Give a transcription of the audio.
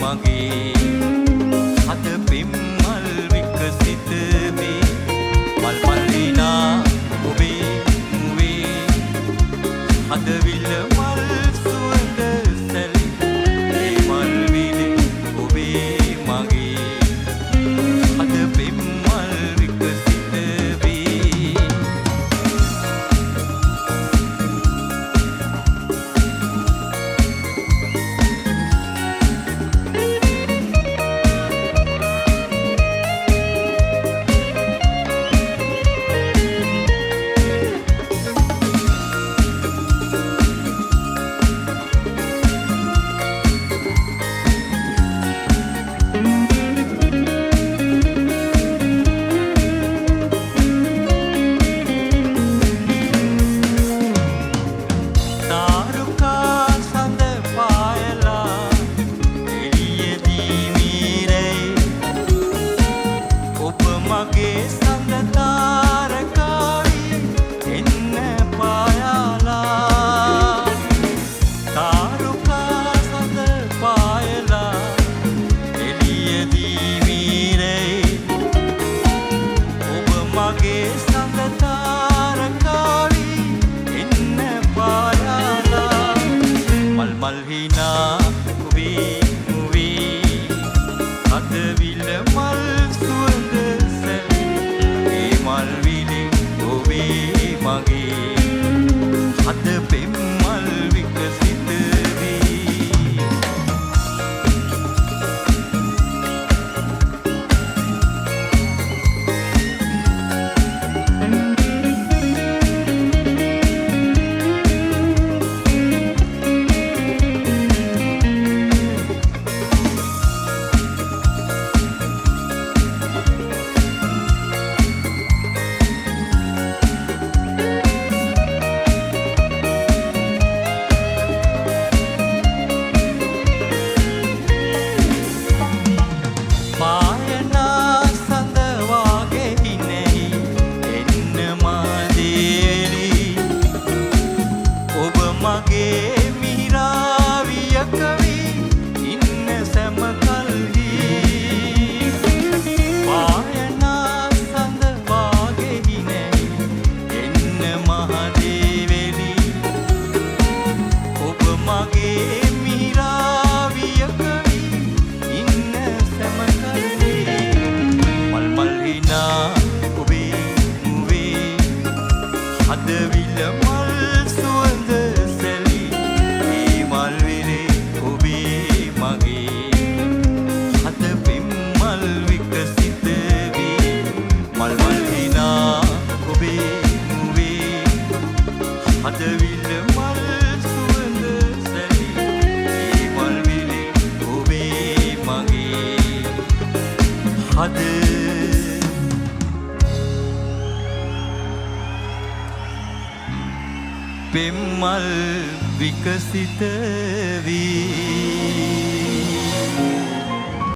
මගේ හද පෙම් මල් විකසිත වේ මල් මල් හිනා ඔබේ මුවේ හදවිල මල් සුවඳ සැලි ඒ මල් විලේ ඔබේ මගේ හද පෙම් මල් විකසිත වේ. තාරුකා සඳ පායලා එළියදී මීරේ ඔබ මගේ සඳ තාරකාවි එන්න පායාලා. තාරුකා සඳ පායලා එළියදී මීරේ ඔබ මගේ සඳ තාරකාවි එන්න පායාලා. මල් මල් හිනා ඔබේ මුවේ හදවිල මල් සුවඳ සැලි ඒ මල් විලේ ඔබේ මගේ හද පෙම් මල් විකසිත වේ. පායනා සඳ වාගේ හිනෙහි එන්න මාදේලි ඔබ මගේ මිහිරාවියක වී ඉන්න සැම කල්හි. පායනා සඳ වාගේ හිනෙහි එන්න මහදේවෙලි ඔබ මගේ මිහිරාවියක වී ඉන්න සැම කල්හි. මල් මල් හිනා ඔබේ මුවේ හදවිල මල් සුවඳ සැලි ඒ මල් විලේ ඔබේ මගේ හද පෙම් මල් විකසිත වේ. මල් මල් හිනා ඔබේ මුවේ හදවිල මල් සුවඳ සැලි ඒ මල් විලේ ඔබේ මගේ හද පෙම් මල් විකසිත වී.